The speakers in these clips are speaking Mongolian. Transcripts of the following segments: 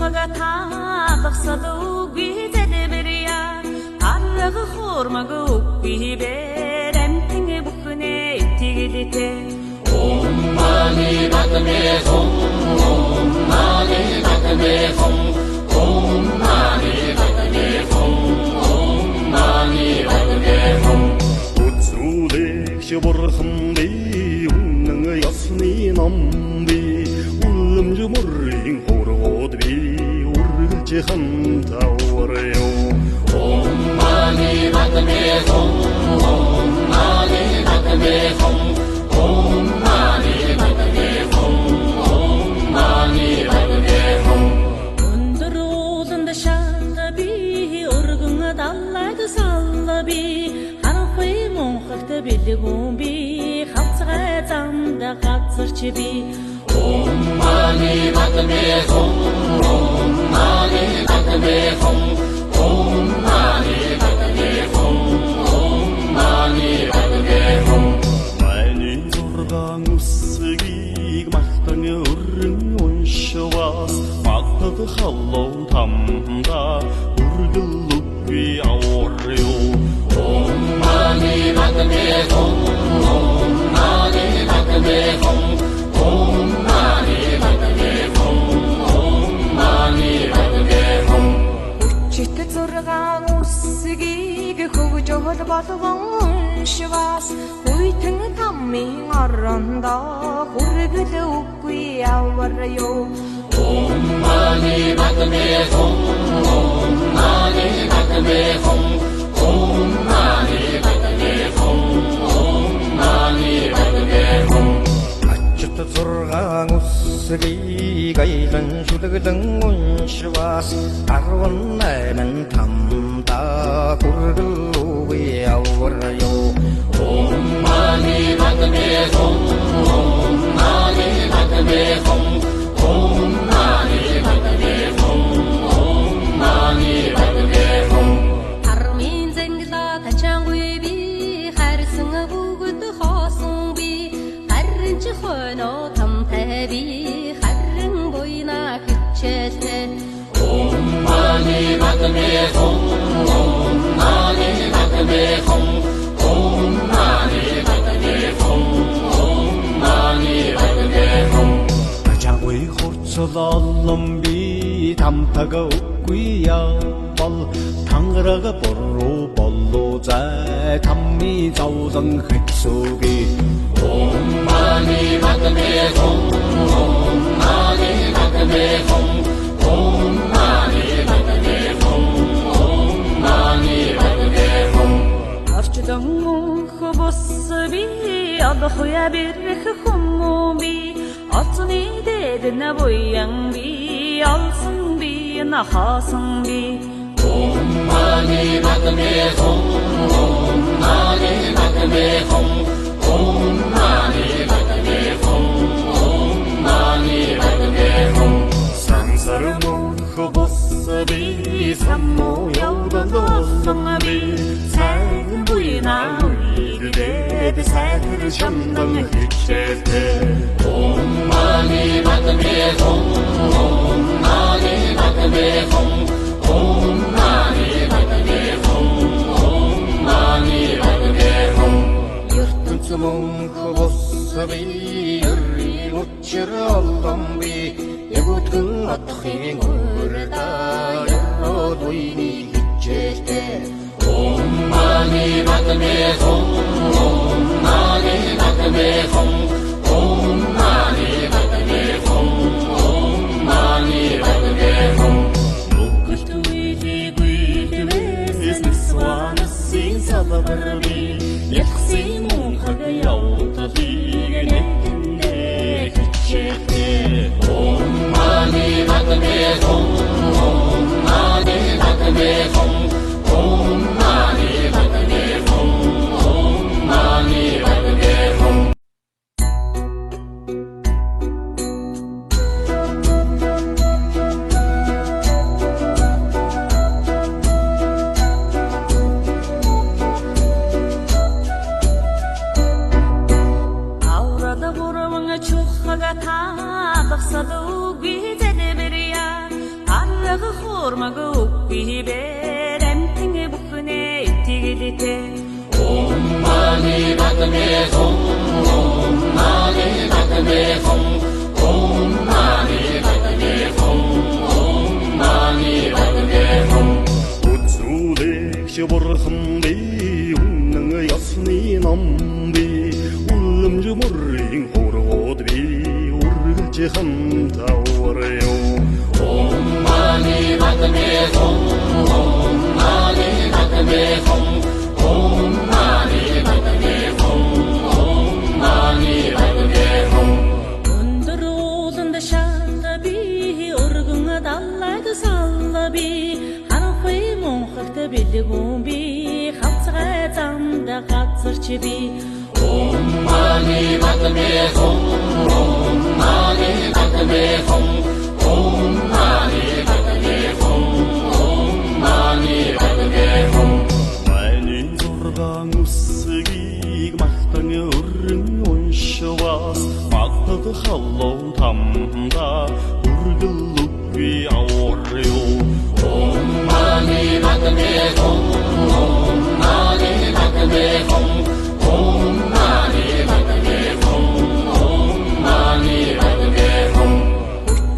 Чухага таалгасал үгүй зэлбэрья. Арга хурмаг үгүй бэр амтэн бүхнээ итгэлтэй. Om mani padme hum, Om mani padme hum, Om mani padme hum, Om mani padme hum. Үзүүлэгч бурхан би, үнэн ёсны ном би, үлэмж мөрийн хургууд би, үргэлж хамт авраю. Om mani padme hum, Om mani padme hum, Om mani padme hum, Om mani padme hum. Өндөр ууланд шат би, өргөн далайд сал би, харанхуй мунхагт бэлгүүн би, хавцгай замд газарч би. Om mani padme hum, Om mani padme hum, Om mani padme hum, Om mani padme hum. Миний зургаан үсгийг мартан өрн уншвас магдад халуун тамда үргэл үгүй авраю. Om mani padme hum, Om mani padme hum, Om mani padme hum, Om mani padme hum. Хүчит зургаан үсгийг хөгжөөл болгон уншвас хүйтэн тамын орондоо хүргэл үгүй авар юу. Om mani padme hum, Om mani padme hum, Om mani padme hum, Om mani padme hum. Ачит зургаан үсгийг аялан шүлгэлэн уншвас 18 тамда хүргэл үгүй авар юу. Om mani padme hum, Om mani padme hum, Om mani padme hum, Om mani padme hum. Армын зангила тачаангүй би, харсан бүгд хоосон би, харин ч хойно тамтай би, харин буйна хичээлтэй. Om mani padme hum, Om mani padme hum, Om mani padme hum, Om mani padme hum. Тачаангүй хурцл олон би, тамтага үгүй явбал тангараг буруу болов зай тамны зовлон хэцүүгээ. Om mani padme hum, Om mani padme hum, Om mani padme hum, Om mani padme hum. Орчлон мөнх бус би, олох бэрх хүмүүн би, олзны дэд нь буян би, олсон би нахаасан би. Om mani padme hum, Om mani padme hum, Om mani padme hum, Om mani padme hum. Сансар мөнх бус би, самуу явдан олон би, сайн буйна үлдээд сайхэр шамдан хичээлтэй. Om mani padme hum, Om mani padme hum, Om mani padme hum, Om mani padme hum. Ертөнц мөнх бус би, ерийн учир олон би, ягүтгэн отохын урдаа ёроол үений хичээлтэй. Om mani padme hum, Om mani padme hum, Om mani padme hum, Om mani padme hum. Нүгэлт үйлийг үйлвэс нэсванасын салбар би, ялхсын мунхаг явдлыг нэгэндээ хичээлтэй. Om mani padme hum, Om mani padme hum, Om mani padme hum, Om mani padme hum. Аврал гурван чухага таалгасал үгүй зэлбэрья. Мунхаг хурмаг үгүй бэр амтэн бүхнээ итгэлтэй. Om mani padme hum, Om mani padme hum, Om mani padme hum, Om mani padme hum. Үзүүлэгч бурхан би, үнэн ёсны ном би, үлэмж мөрийн хургууд би, үргэлж хамт авраю. Om mani padme hum, Om mani padme hum, Om mani padme hum, Om mani padme hum. Өндөр ууланд шат би, өргөн далайд салла би, харанхуй мунхагт бэлгүүн би, хавцгай замд газарч би. Om mani padme hum, Om mani padme hum, Om mani padme hum, Om mani padme hum. Миний зургаан үсгийг мартан өрн уншвас, магдад халуун тамда үргэл үгүй авраю. Om mani padme hum, Om mani padme hum, Om mani padme hum, Om mani padme hum.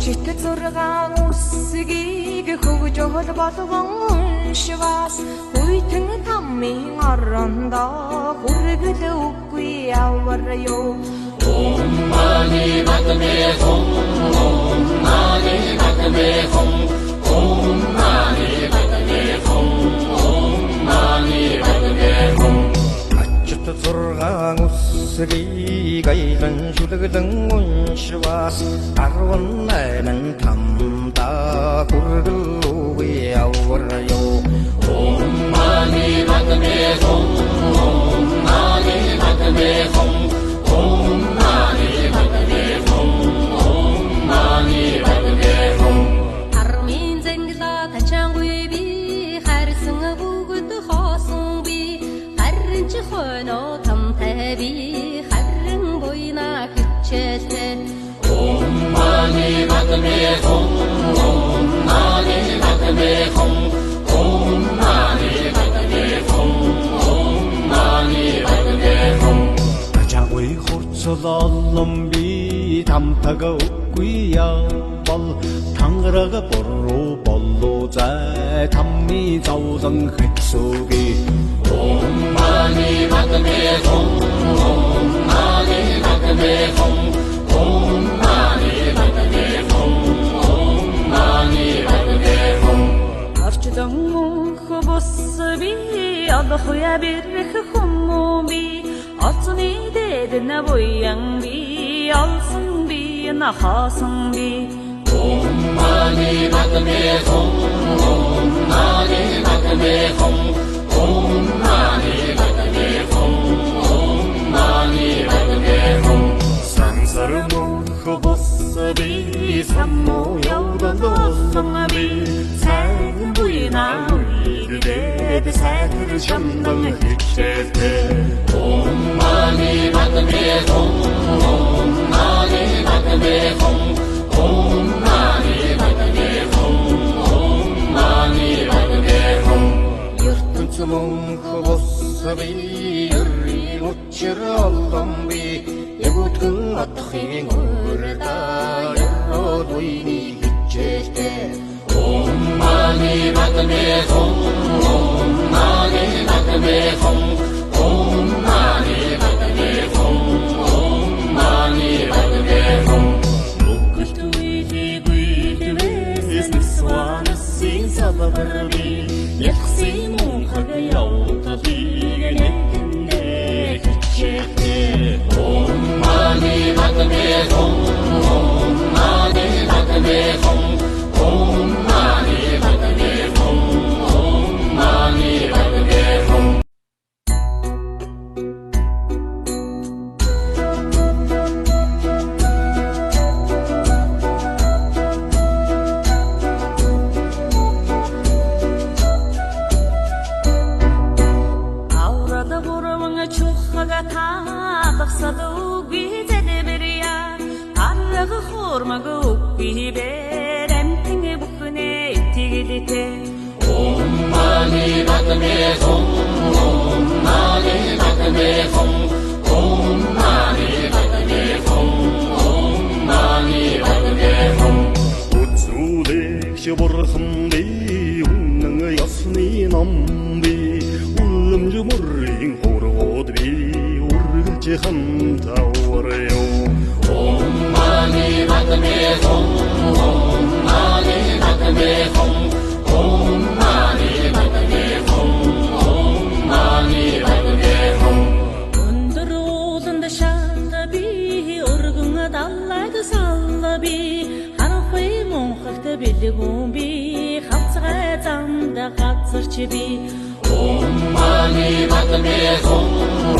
36 үсгийг хөгжөөл болгон уншвас, хүйтэн тамын орондоо хүргэл үгүй авраю. Om mani padme hum, Om mani padme hum, Om mani padme hum, Om mani padme hum. Ачит 6 үсгийг аялан шүлгэлэн уншвас, 18 тамда хүргэл үгүй авраю. Om mani padme hum, Om mani padme hum, Om mani padme hum, Om mani padme hum. Армын зангила тачаангүй би, харсан бүгд хоосон би, харин ч хойно тамтай би, харин буйна хичээлтэй. Om mani padme hum, Om mani padme hum, Om mani padme hum, Om mani padme hum. Тачаагүй хурцл олон би, тамтаг үгүй явбал, тангараг буруу болов зай, тамны зовлон хэцүүгээ. Om mani padme hum, Om mani padme hum, Om mani padme hum, Om mani padme hum. Орчлон мөнх бус би, олох бэрх хүмүүн би, олзны дэд нь буян би, олсон би нахаасан би. Om mani padme hum, Om mani padme hum, Om mani padme hum, Om mani padme hum. Сансар мөнх бус би, самуу явдал олон би, сайн буйна үедээ сайхар шамдан хичээлтэй. Om mani padme hum, Om mani padme hum, Om mani padme hum, Om mani padme hum. Ертөнц мөнх бус би, ерийн учир олон би, ягүтгэн отохын урдаа ёроол үений хичээлтэй. Om mani padme hum, Om mani padme hum, Om mani padme hum, Om mani padme hum. Нүгэлт үеийг үедвэс нэсванасын салбар би, ялгсан мунхаг явдлыг нэгэндээ хичээлтэй. Om mani padme hum, Om mani padme hum, Om mani padme hum, Om mani padme hum. Padme Hum Om Mani Padme Hum Om Mani Padme Hum Om Mani Padme Hum. Үзүүлэгч бурхан би, үнэн ёсны ном би, үлэмж мөрийн хургууд би, үргэлж хамт аврая. Om Mani Padme Hum Om Mani Padme Hum Om Mani Padme Hum Om Mani Padme Hum. Өндөр ууланд шат би, өргөн далайд сал би, харанхуй мунхагт бэлгүүн би, хавцгай замд газарч би. Om Mani Padme Hum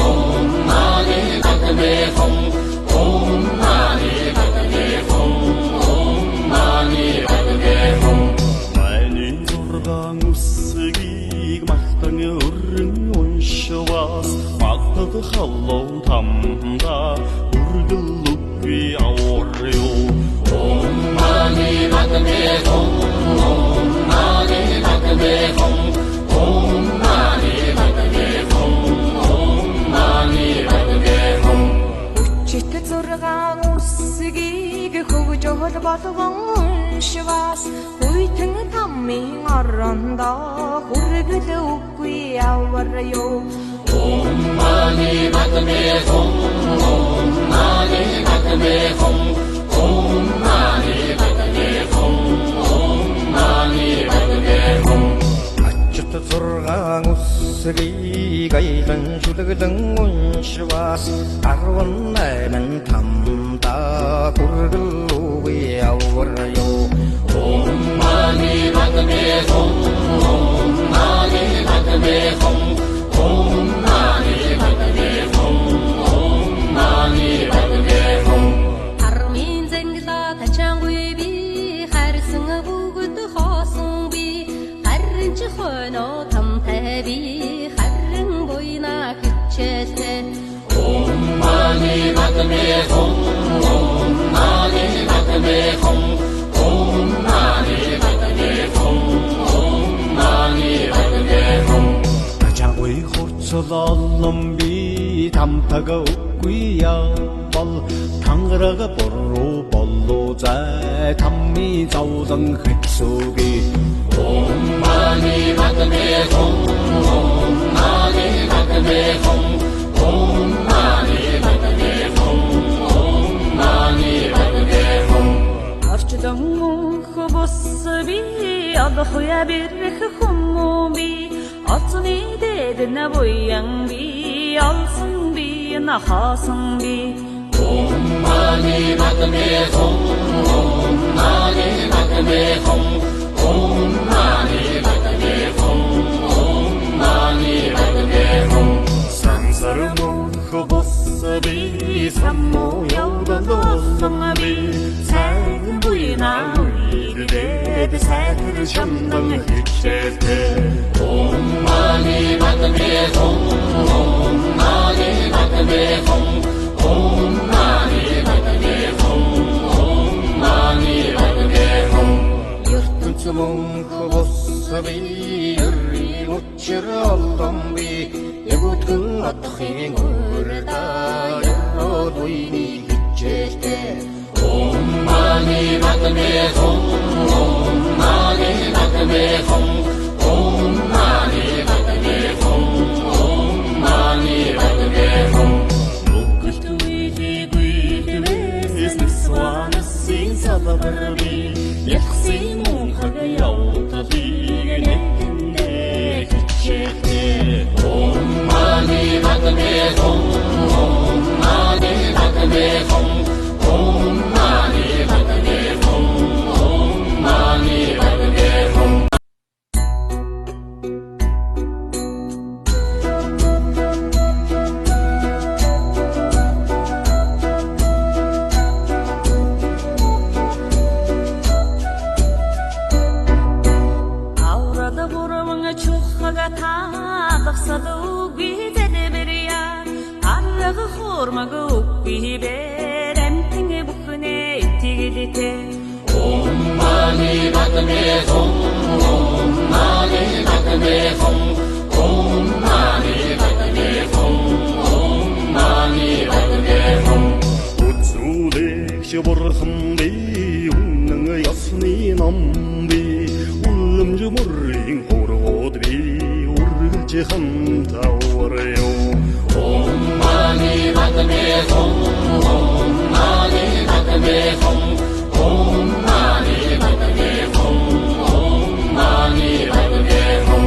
Om Mani Padme Hum Om Mani Padme Hum Om Mani Padme Hum. Майнын зургаан үсгийг магтан өрн уншвас, магдад халуун тамда үргэл үгүй авраю. Om Mani Padme Hum Om Mani Padme Hum Om Mani Padme Hum Om Mani Padme Hum. Хүчит зургаан үсгийг хөгжөөл болгон уншвас, хүйтэн тамын орондоо хүргэл үгүй аврая. Om Mani Padme Hum Om Mani Padme Hum Om Mani Padme Hum Om Mani Padme Hum. Ачит зургаан үсгийг аялан шүлгэлэн уншвас, 18 тамда хүргэл үгүй аврая. Om Mani Padme Hum Om Mani Padme Hum Om Mani Padme Hum Om Mani Padme Hum. Армын зангила тачаангүй би, харсан бүгд хоосон би, харин ч хойно тамтай би, харин буйна хичээлтэй. Om Mani Padme Hum Om Mani Padme Hum Om Mani Padme Hum Om Mani Padme Hum. Тачаангүй хурцл олон би, тамтага үгүй явбал, тангараг буруу болов зай, таммын зовлон хэцүүгүй. Om Mani Padme Hum Om Mani Padme Hum Om Mani Padme Hum Om Mani Padme Hum. Орчлон мөнх бус би, олох бэрх хүмүүн би, олзны дэд нь буян би, олсон би нахаасан би. Om Mani Padme Hum Om Mani Padme Hum Om Mani Padme Hum Om Mani Padme Hum. Сансар мөнх бус би, самуу явдан олон би, сайн буйна үедээ сайхэр шамдан хичээлтэй. Om Mani Padme Hum Om Mani Padme Hum Om Mani Padme Hum Om Mani Padme Hum. Ертөнц мөнх бус би, ерийн учир олон би, ягүтгэн отохын урдаа ёроол үений хичээлтэй. Om Mani Padme Hum Om Mani Padme Hum Om Mani Padme Hum Om Mani Padme Hum. Нүгэлт үеийг үедвэс нэсванасын салбар би, ялхсын мунхаг явдлыг нэгэндээ хичээлтэй. Om Mani Padme Hum Om Mani Padme Hum Om Mani Padme Hum Om Mani Padme Hum. Аврал бурван чухага таалгасал үгүй дэлбэрья, арга хурмаг үгүй бэр, амтэн бүхнээ итгэлтэй. Om Mani Padme Hum Om Mani Padme Hum хамт авраю. Om mani padme hum, Om mani padme hum, Om mani padme hum, Om mani padme hum.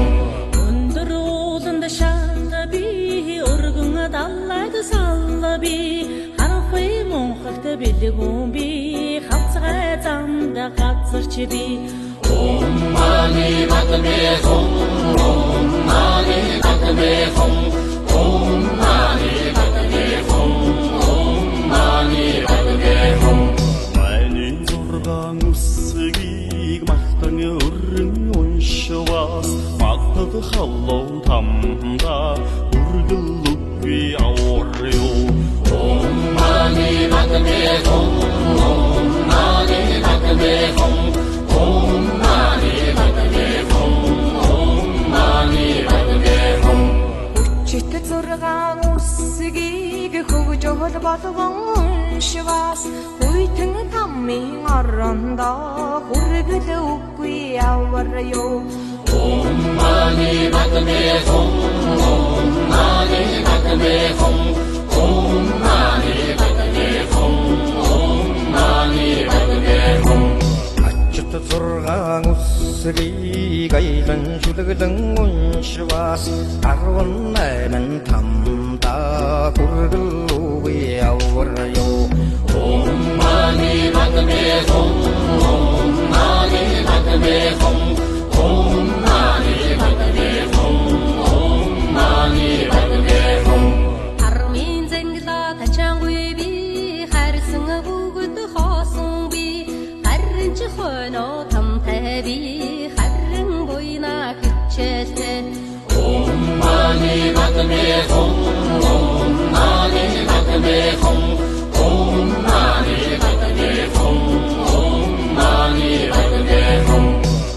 Өндөр ууланд шат би өргөн далайд салла би харанхуй мунхагт бэлгүүн би хавцгай замд газарч би. Om mani padme hum, Om mani padme hum, Om mani padme hum, Om mani padme hum. Манай зургаан үсгийг мартан өрн уншвас магдад халуун тамда үргэл үгүй авраю. Om mani padme hum, Om mani padme hum, Om mani padme hum, Om mani padme hum. Хүчит зургаан үсгийг хөгжөөл болгон уншвас хүйтэн тамын орондоо хүргэл үгүй авраю. Om mani padme hum, Om mani padme hum, Om mani padme hum, Om mani padme hum. Ачит зургаан үсгийг аялан шүлгэлэн уншвас 18 тамда хүргэл үгүй авраю. Om mani padme hum, Om mani padme hum, Om mani padme hum, Om mani padme hum. Армын зангила тачаангүй би харсан бүгд хоосон би харин ч хойно тамтай би харин буйна хичээлтэй. Om mani padme hum, Om mani padme hum, Om mani padme hum, Om mani padme hum.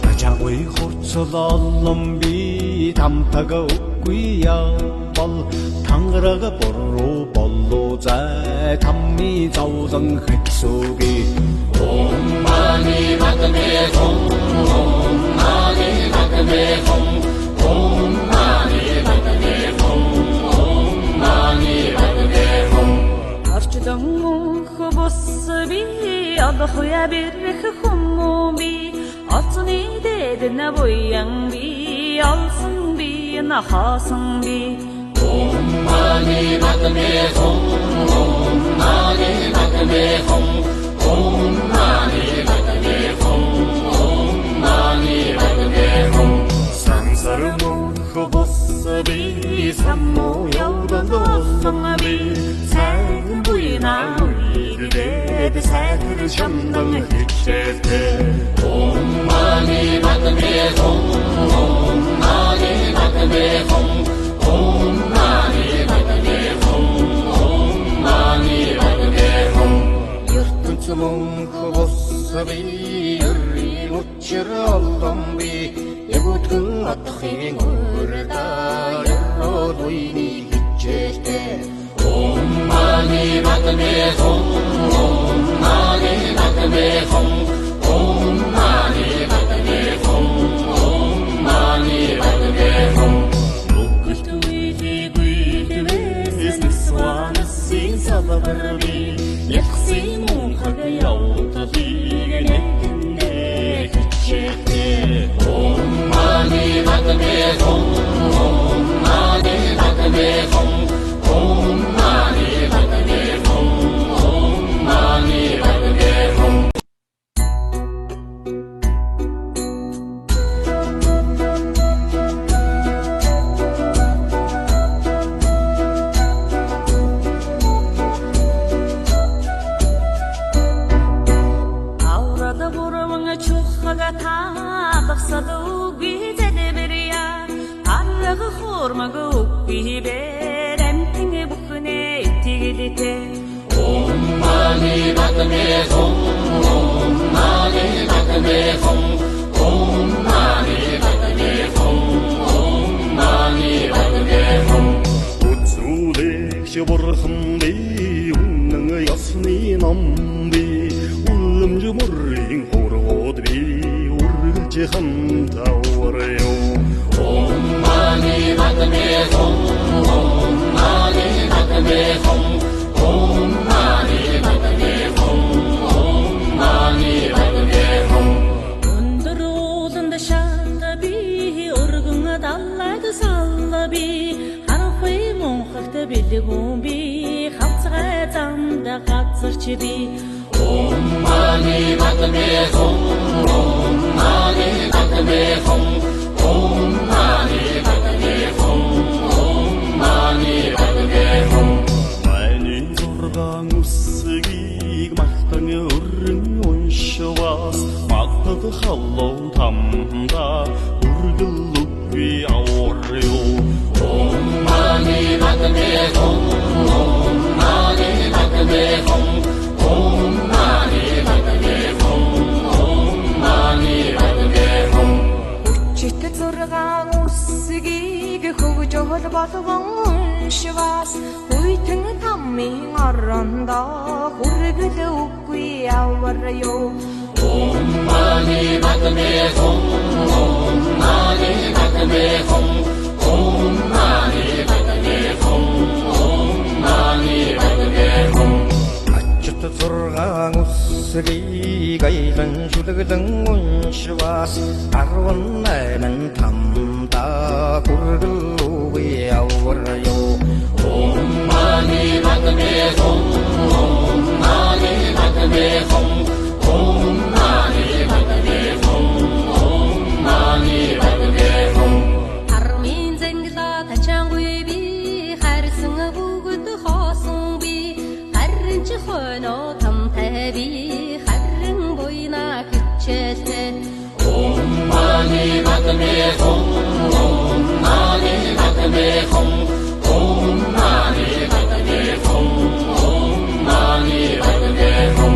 Тачаангүй хурцл олон би тамтага үгүй явбал тангараг буруу болов зай тамми зовлон хэцүүгээ. Om mani padme hum, Om mani padme hum, Om mani padme hum, Om mani padme hum. Орчлон мөнх бус би олох бэрх хүмүүн би олзны дэд нь буян би олсон би нахаасан би. Om mani padme hum, Om mani padme hum, Om mani padme hum, Om mani padme hum. Сансар мөнх бус би самуу явдан олон би сайн буйна үлдээд сайхэр шамдан хичээлтэй. Om mani padme hum, Om mani padme hum, Om mani padme hum, Om mani padme hum. Ертөнц мөнх бус би ерийн учир олон би ягүтгэн отохын урдаа ёроол үений хичээлтэй. Om mani padme hum, Om mani padme hum, Om mani padme hum, Om mani padme hum. Нүгэлт үйлийг үйлвэс нэсванасын салбар би ялхсын мунхаг явдлыг нэгэндээ хичээлтэй. Om mani padme hum, Om mani padme hum, Om mani padme hum, Om mani padme hum. Аврал гурван чухага таалгасал үгүй зэлбэрья арга хурмаг үгүй бэр амтэн бүхнээ итгэлтэй. Om mani padme hum, Om mani padme hum, Om mani padme hum, Om mani padme hum. Үзүүлэгч бурхан би үнэн ёсны ном би үлэмж мөрийн хургууд би үргэлж хамт авраю. Om мани падме хум ом мани падме хум ом мани падме хум ом мани падме хум. Өндөр ууланд шат би өргөн даллаг салла би харанхуй мунхагт бэлгүүн би хавцгай замд газарч би. Ом мани падме хум ом мани падме хум ом мани падме хум ом мани падме хум. Миний зургаан үсгийг малтан өрн уншвас малтад халуун тамда үргэл үгүй авар юу. Ом мани падме хум ом мани падме хум ом мани падме хум ом мани падме хум. 36 үсгийг хөгжөөл болгон уншвас хүйтэн тамын орондоо хүргэл үгүй авар юу. Ом мани падме хум ом мани падме хум ом мани падме хум ом мани падме хум. Ачит 6 үсгийг аялан шүлгэлэн уншвас 18 тамда хүргэл үгүй авар юу. Ом мани падме хум ом мани падме хум ом мани падме хум ом мани падме хум. Армын зангила тачаангүй би харсан бүгд хоосон би харин ч хойно тамтай би харин буйна хичээлтэй. Ом мани падме хум ом мани падме хум ом мани падме хум ом мани падме хум.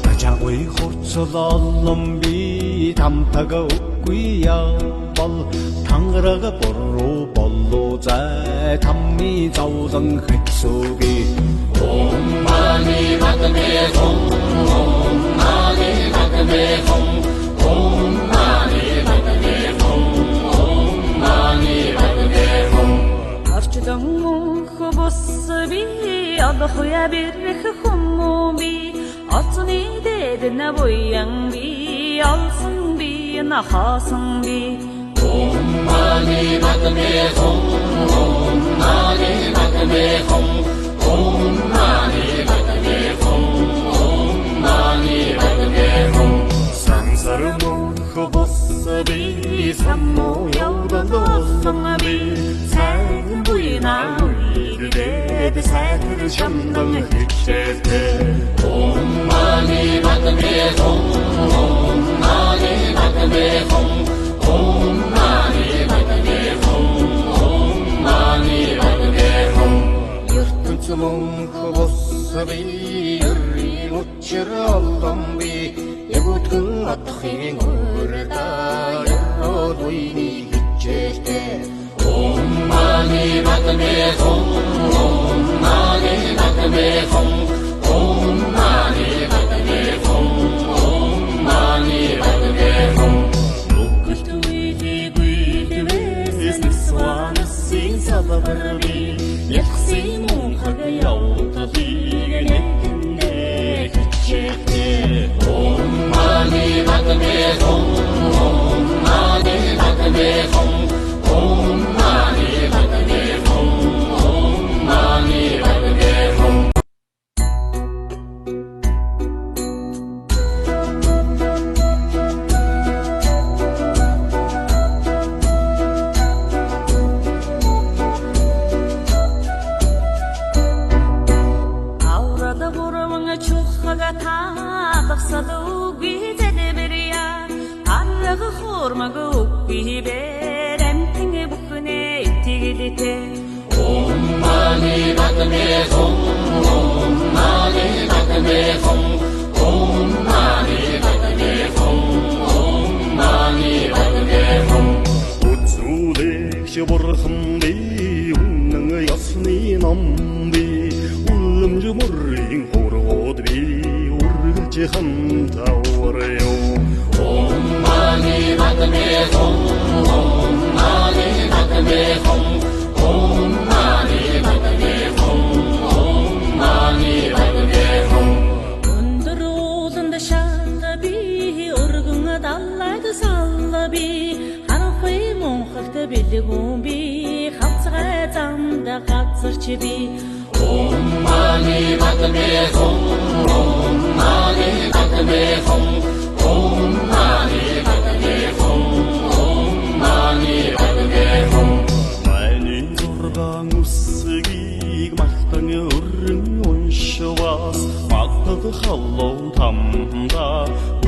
Тачаагүй хурцл олон би тамтаг үгүй явбал тангараг буруу болоо зай тамны зовлон хэцүүгүй. Ом мани падме хум ом мани падме хум ом мани падме хум ом мани падме хум. Орчлон мөнх бус би олох бирэх хүмүүн би оцны дэд на буян би олсон би нахасан би. Ом мани падме хум ом мани падме хум ом мани падме хум ом мани падме хум. Сансар мөнх бус би самуу явдал олон би сайн буйна үйдээд сайтар шамдан хичээлтэй. Ом мани падме хум ом мани падме хум ом мани падме хум ом мани падме хум. Ертөнц мөнх бус би ерийн учир олон би ягүтгэн отохын урдаа ёроол үений хичээлтэй. Ом мани падме хум ом мани падме хум ом мани падме хум ом мани падме хум. Нүгэлт үйлийг сванасын салбар би ялхсын мунхаг явдлыг нэгэндээ хичээлтэй. Ом мани падме хум ом мани падме хум ом мани падме хум ом мани падме хум. Аврал гурван чухага таалгасал үгүй зэлбэрья арга хурмаг үгүй бэр амтэн бүхнээ итгэлтэй. Ом мани падме хум ом мани падме хум ом мани падме хум ом мани падме хум. Үзүүлэгч бурхан би үнэн ёсны ном би үлэмж мөрийн хургууд би үргэлж хамт авар юу. Ом мани падме хум ом мани падме Даллайд салла би харанхуй мунхагт бэлгүүн би хавцгай замда газарч би Om mani padme hum, Om mani padme hum, Om mani padme hum, Om mani padme hum. Майны зургаан үсгийг малтан өрн уншвас малтад халуун тамда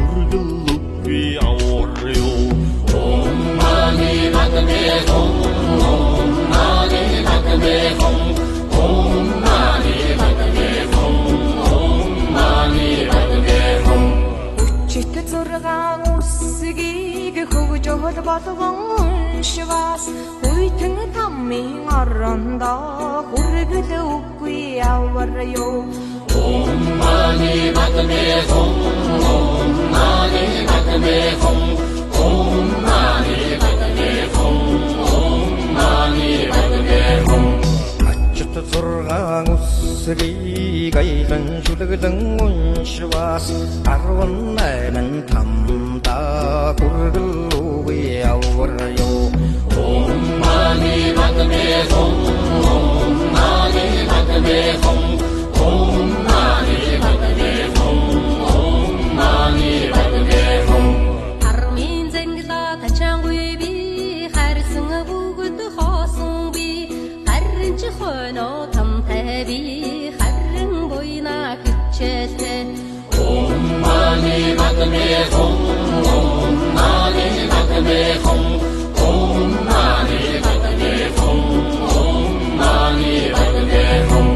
үргэл үгүй авар юу. Om mani padme hum, Om mani padme hum, Om mani padme hum, Om mani padme hum. Хүчит зургаан үсгийг хөгжөөл болгон уншвас хүйтэн тамын орондоо хүргэл үгүй авар юу. Om mani padme hum, Om mani padme hum, Om mani padme hum, Om mani padme hum. Ачит зургаан үсгийг аялан шүлгэлэн уншвас 18 тамда хүргэл үгүй авар юу. Om mani padme hum, Om mani padme hum, Om mani padme hum, Om mani padme hum. Армын зангила тачаангүй би харсан бүгд хоосон би харин ч хойно тамтай би харин буйна хичээлтэй. Om mani padme hum, Om mani padme hum, Om mani padme hum, Om mani padme hum.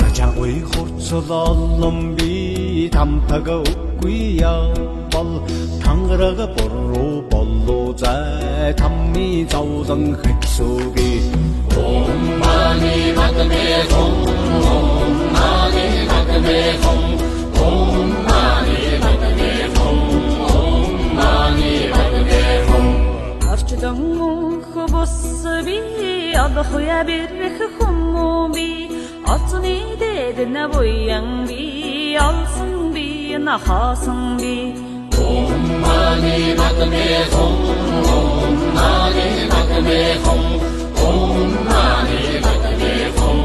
Тачаагүй хурцл олон би тамтага үгүй явбал тангараг буруу болоо зай тамми зовлон хэцүүги. Om mani padme hum, Om mani padme hum, Om mani padme hum, Om mani padme hum. Орчлон мөнх бус би олох бирэх хүмүүн би олзны дэд на буян би олсон би нахасан би. Om mani padme hum, Om mani padme hum, Om mani padme hum,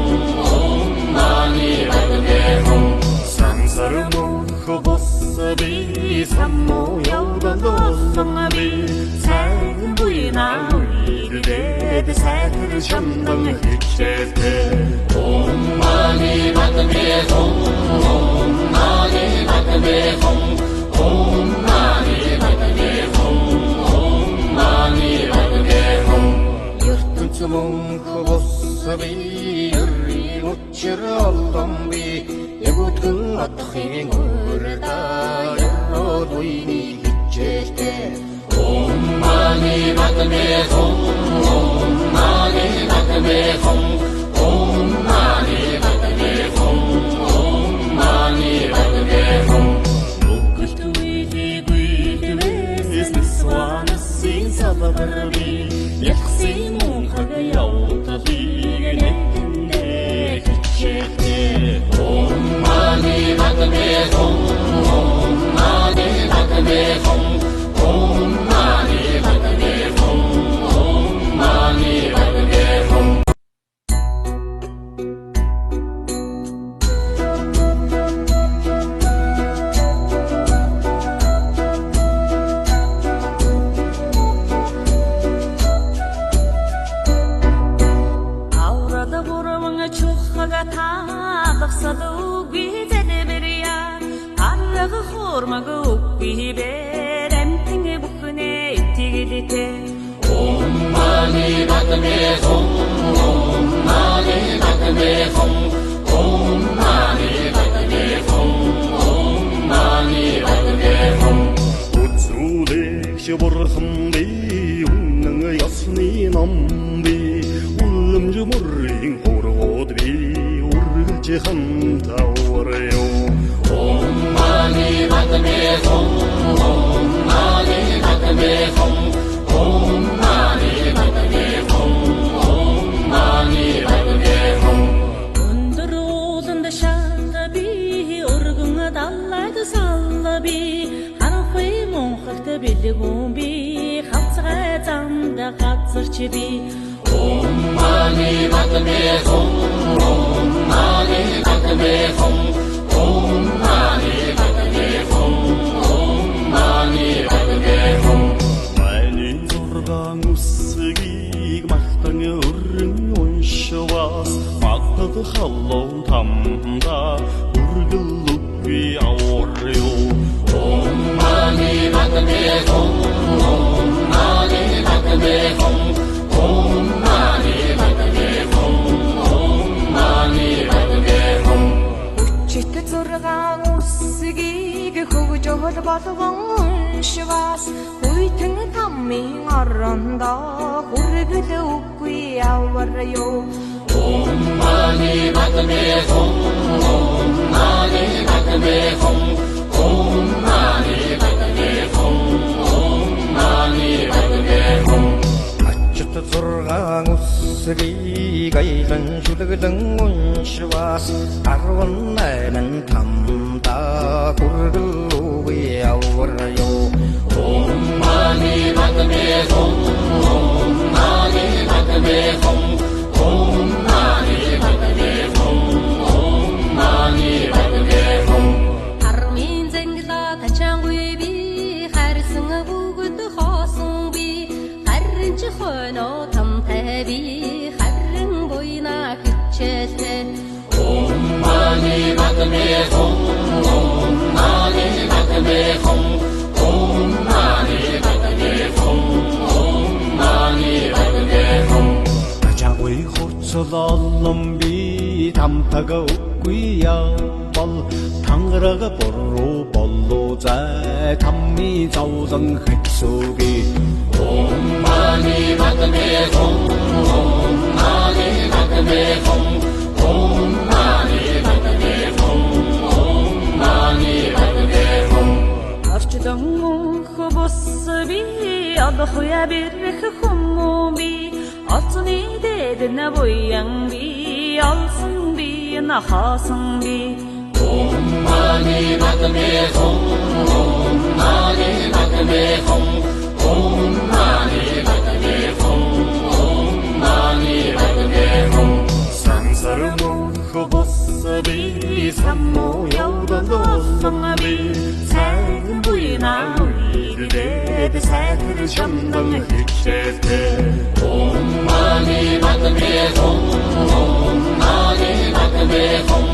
Om mani padme hum. Сансар мөнх бус би самуу явдан олон би сайн буйна үедээ сайхэр шамдан хичээлтэй. Om mani padme hum, Om mani padme hum, Om mani padme hum, Om mani padme hum. Ертөнц мөнх бус би ерийн учир олон би ягүтгэн отохын урдаа ерөөл үений хичээлтэй. Om mani padme hum, Om mani padme hum, Om mani padme hum, Om mani padme hum. Нүгэлт үеийг нэсванасын салбар би ялхсын мунхаг явдлыг нэтэндээ хичээлтэй. Om mani padme hum, Om mani padme hum, Om mani padme hum, Om mani padme hum. Аврада бурван чухага таалгасад үгүй зэлбэрья арга хурмаг үгүй бэр амтэн бүхнээ итгэлтэй. Om mani padme hum, Om mani padme hum, Om mani padme hum, Om mani padme hum. Үзүүлэгч бурхан би үнэн ёсны ном би үлэмж мөрийн хургууд би үргэлж хамтавар юу. Om mani padme hum, Om mani padme hum, Om mani padme hum, Om mani padme hum. Өндөр ууланд шат би өргөн далайд салла би харанхуй мунхагт бэлгүүн. бэлгүүн би хавцгай замд газарч би. Om mani padme hum, Om mani padme hum, Om mani padme hum, Om mani padme hum. Манай зургаан үсгийг магтан өрн уншвас магдад халуун тамда үргэл үгүй аврыу. Om mani padme hum, Om mani padme hum, Om mani padme hum, Om mani padme hum. 36 үсгийг хөгжөөл болгон уншвас хүйтэн тамын орондоо хүргэл үгүй авар юу. Om mani padme hum, Om mani padme hum, Om mani padme hum, Om mani padme hum. Ачит 6 үсгийг аялан шүлгэлэн уншвас 18 тамда хүргэл үгүй авар юу. Om mani padme hum, Om mani padme hum, Om mani padme hum, Om mani padme hum. Армын зангила тачаангүй би харсан бүгд хоосон би харин ч хойно тамтай би харин буйна хичээлтэй. Om mani padme hum, Om mani padme hum, Om mani padme hum, Om mani padme hum. Тачаагүй хурцл олон би тамтага үгүй явбал тангараг буруу болоо зай тамми зовлон хэцүүгээ. Om mani padme hum, Om mani padme hum, Om mani padme hum, Om mani padme hum. Орчлон мөнх бус би олох бэрх хүмүүн би олзны дэд нь буян би олсон би нахаасан би. Om mani padme hum, Om mani padme hum, Om mani padme hum, Om mani padme hum. Сансар мөнх бус би самуу явдан олон би сайхан буйна үлдээд сайхэр шамдан хичээлтэй. Om mani padme hum, Om mani padme hum,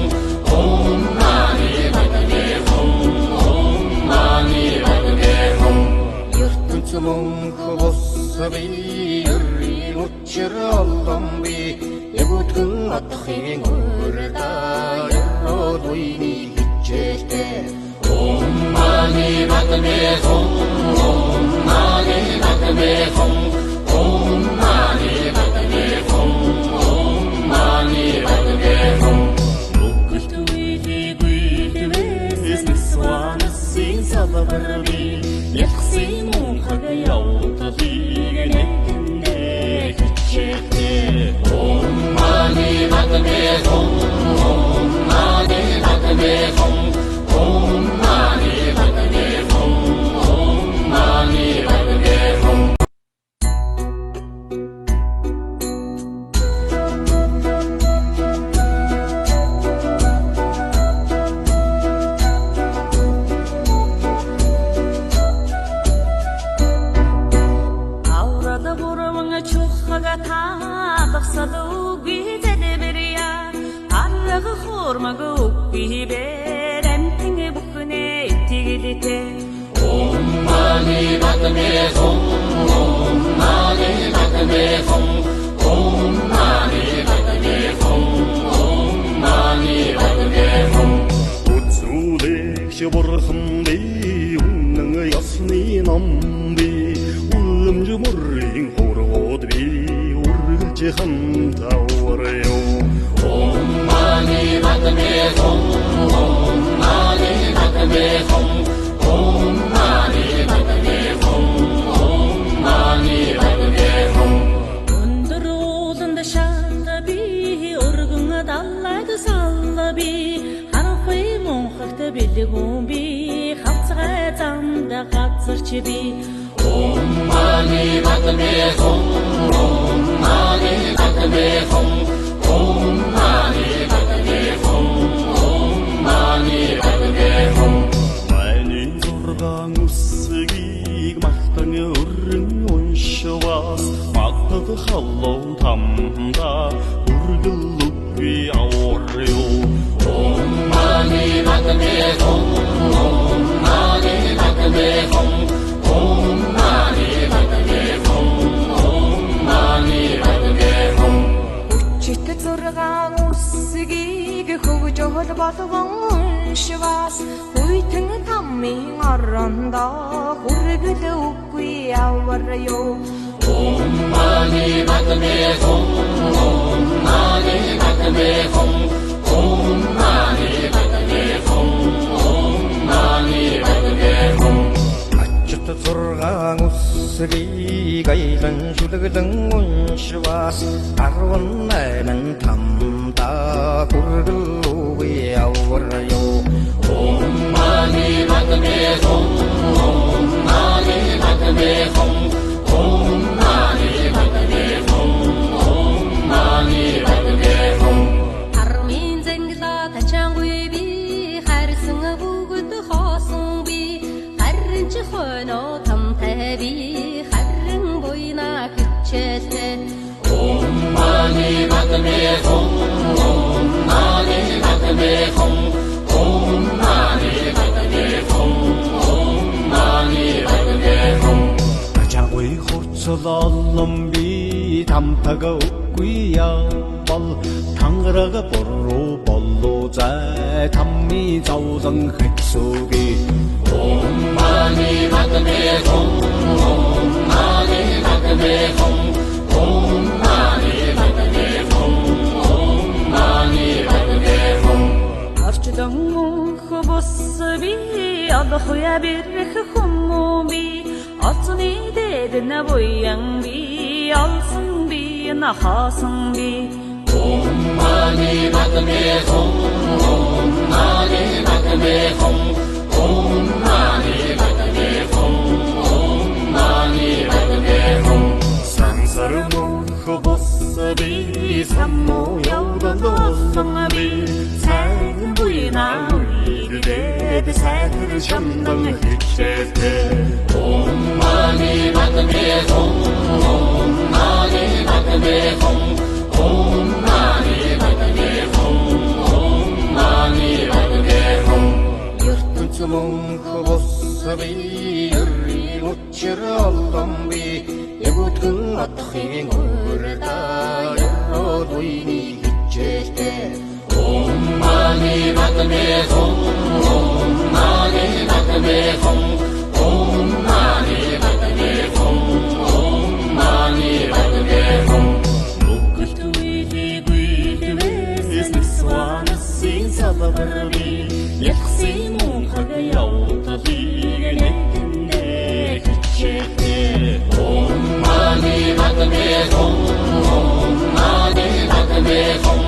Om mani padme hum, Om mani padme hum. Ертөнц мөнх бус би ерийн учир олон би ягүтгэн отохын урдаа ёроол үеийн хичээлтэй. Om mani padme hum, Om mani padme hum, Om mani padme hum, Om mani padme hum. Нүгэлт үйлийг нэсванасын салбар би ялхсын мунхаг явдлыг нэгэндээ хичээлтэй. Om mani padme hum, Om mani padme hum, Om mani padme hum, Om mani padme hum. Аврал гурван чухага таалгасал үгүй зэлбэрья арга хурмаг үгүй бэр амтэн бүхнээ итгэлтэй. Om mani padme hum, Om mani padme hum, Om mani padme hum, Om mani padme hum. Үзүүлэгч бурхан би үнэн ёсны ном би үлэмж мөрийн хургууд би үргэлж хамтавар юу. Om mani padme hum, Om mani padme hum, Om mani padme hum, Om mani padme hum. Өндөр ууланд шат би өргөн далайд салла би харанхуй мунхагт бэлгүүн би хавцгай замд газарч би. mani padme hum, Om mani padme hum, Om mani padme hum, Om mani padme hum. Манай зургаан үсгийг малтан өрн уншвас малтад халуун тамда үргэл үгүй аврыг. Om mani padme hum, Om mani padme hum, Om mani padme hum, Om mani padme hum. 36 үсгийг хөгжөөл болвон уншвас хүйтэн тамын орондоо хүргэл үгүй авар юу. Om mani padme hum, Om mani padme hum, Om mani padme hum, Om mani padme hum. Ачит 6 үсгийг аялан шүлгэлэн уншвас 18 тамда хүргэл үгүй авар юу. Om mani padme hum, Om mani padme hum, Om mani padme hum, Om mani padme hum. Хармын зангила тачаангүй би харсан бүгд хоосон би харин ч хойно тамтай би харин буйна хичээлтэй. Om mani padme hum, Om mani padme hum, Om mani padme hum, Om mani padme hum. Тачаагүй хурцл олон би тамтаг үгүй явал тангараг буруу болоо зай тамны зовлон хэцүүгээ. Om mani padme hum, Om mani padme hum, Om mani padme hum, Om mani padme hum. Орчлон мөнх бус би олох я бэрх хүмүүн би олзны дэд нь буян би олсон би нахаасан би. Om mani padme hum, Om mani padme hum, Om mani padme hum, Om mani padme hum. Сансар мөнх бус би самуу явдан олон би сайн буйна үедээ сайхан шамдан хичээлтэй. Om mani padme hum, Om mani padme hum, Om mani padme hum, Om mani padme hum. Ертөнц мөнх бус би ерийн учир олон би ягүтгэн отохын урдаа ёроол үений хичээлтэй. Om mani padme hum, Om mani padme hum, Om mani padme hum, Om mani padme hum. Нүгэлт үеийг нэгсванасын салбар би ялхсын мунхаг явдлыг нэгэндээ хичээлтэй. Om mani padme hum, Om mani padme hum,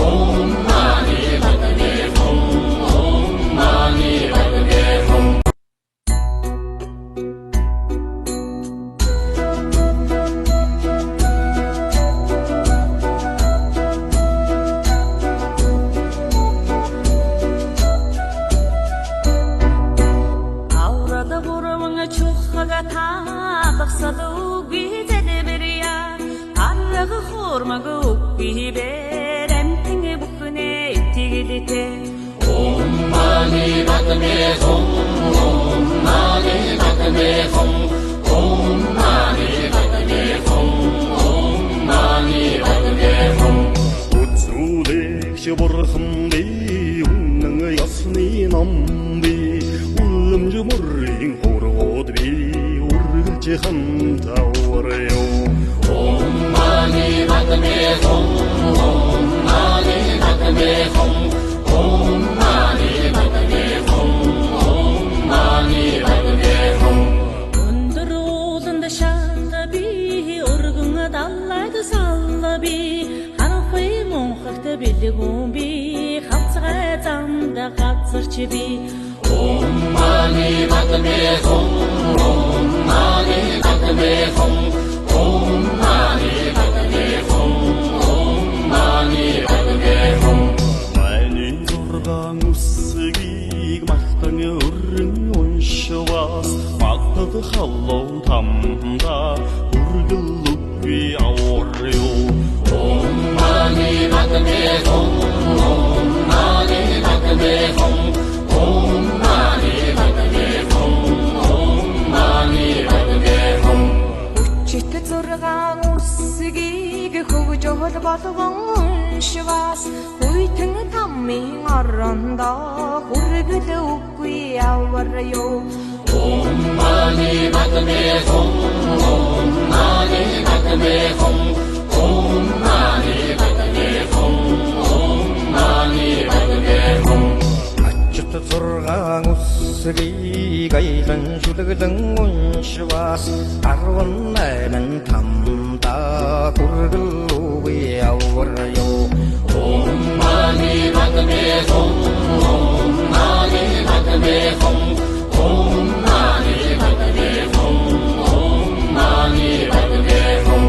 Om mani padme hum, Om mani padme hum. Аврал гурван чухага таалгасал үгүй зэлбэрья арга хурмаг үгүй бэр амтэн бүхнээ итгэлтэй. Om mani padme hum, Om mani padme hum, Om mani padme hum, Om mani padme hum. Үзүүлэгч бурхан би үнэн ёсны ном би үлэмж мөрийн хургууд би үргэлж хамтавар юу. Om mani padme hum, Om mani padme hum, Om mani padme hum, Om mani padme hum. Өндөр ууланд шат би өргөн далайд салла би харанхуй мунхагт бэлгүүн би хавцгай замд газарч би. Om mani padme hum, Om mani padme hum. тамда хүргэл үгүй авар юу. Om mani padme hum, Om mani padme hum, Om mani padme hum, Om mani padme hum. 36 үсгийг хөгжөөл болгон уншвас хүйтэн тамын орондоо хүргэл үгүй авар юу. Om mani padme hum, Om mani padme hum, Om mani padme hum, Om mani padme hum. Ачит 6 үсгийг аялан шүлгэлэн уншвас 18 тамда хүргэл үгүй авар юу. Om mani padme hum, Om mani padme hum, Om mani padme hum, Om mani padme hum.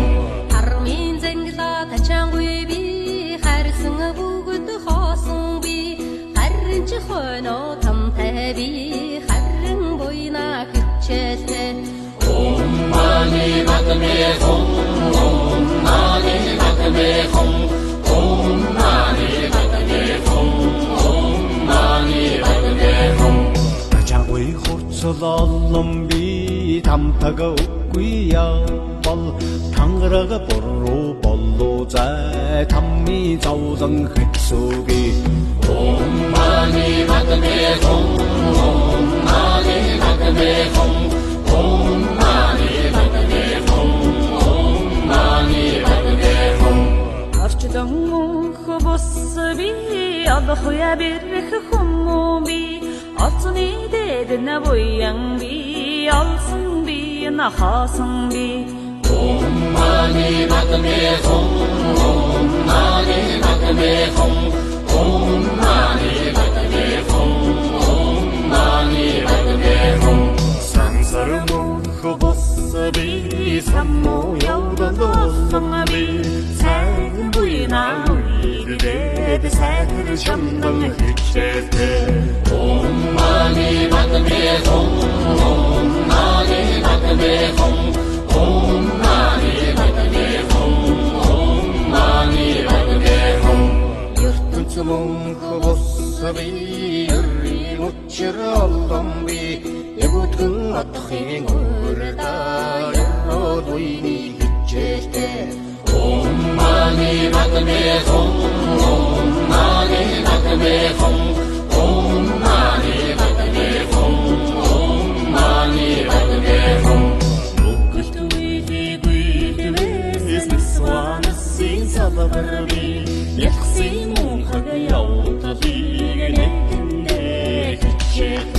Армын занглаа тачаангүй би харсан бүгд хоосон би харин ч хойно тамтай би харин буйна хичээлтэй. Om mani padme hum, Om mani padme hum, Om mani padme hum, Om mani padme hum. Тачаагүй хурцл олон би тамтага үгүй явбал тангараг буруу болов зай таммын зовлон хэцүүгээ. Om mani padme hum, Om mani padme hum, Om mani padme hum, Om mani padme hum. Орчлон мөнх бус би олох бэрх хүмүү би олзны дэд нэ буян би олсон би нахаасан би. Om mani padme hum, Om mani padme hum, Om mani padme hum, Om mani padme hum. Сансар мөнх бус би самуу явдал олон би сайн буйна үлдээд сайхэр шамдан хичээлтэй. Om mani padme hum, Om mani padme hum, Om mani padme hum, Om mani padme hum. Ертөнц мөнх бус би ерийн учир олон би ягүтгэн отохын урдаа ёроол үений хичээлтэй. Om mani padme hum, Om mani padme hum, Om mani padme hum, Om mani padme hum. Нүгэлт үйлийг сванасын салбар би ялхсын мунхаг явдлыг нэгэндээ хичээлтэй.